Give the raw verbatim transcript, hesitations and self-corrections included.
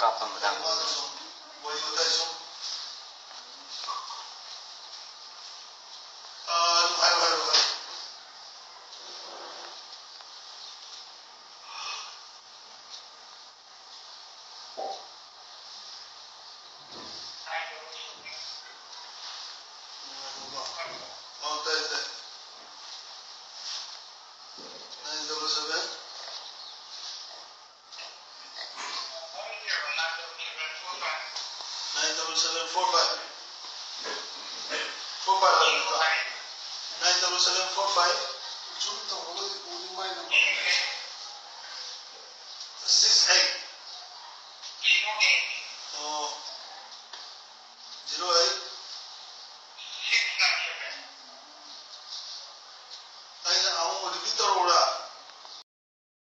ꯀꯥꯞꯄꯝꯕꯗ꯫ ꯑꯥ, ꯑꯗꯨꯝ ꯍꯥꯏꯔꯣ, ꯍꯥꯏꯔꯣ, ꯍꯥꯏꯔꯣ꯫ ꯑꯣ, ꯇꯥꯏ, ꯇꯥꯏ꯫ Nine double seven. Nine double seven four five. Four five ꯍꯥꯏꯕ ꯅꯠꯇ꯭ꯔꯣ? Nine double seven four five.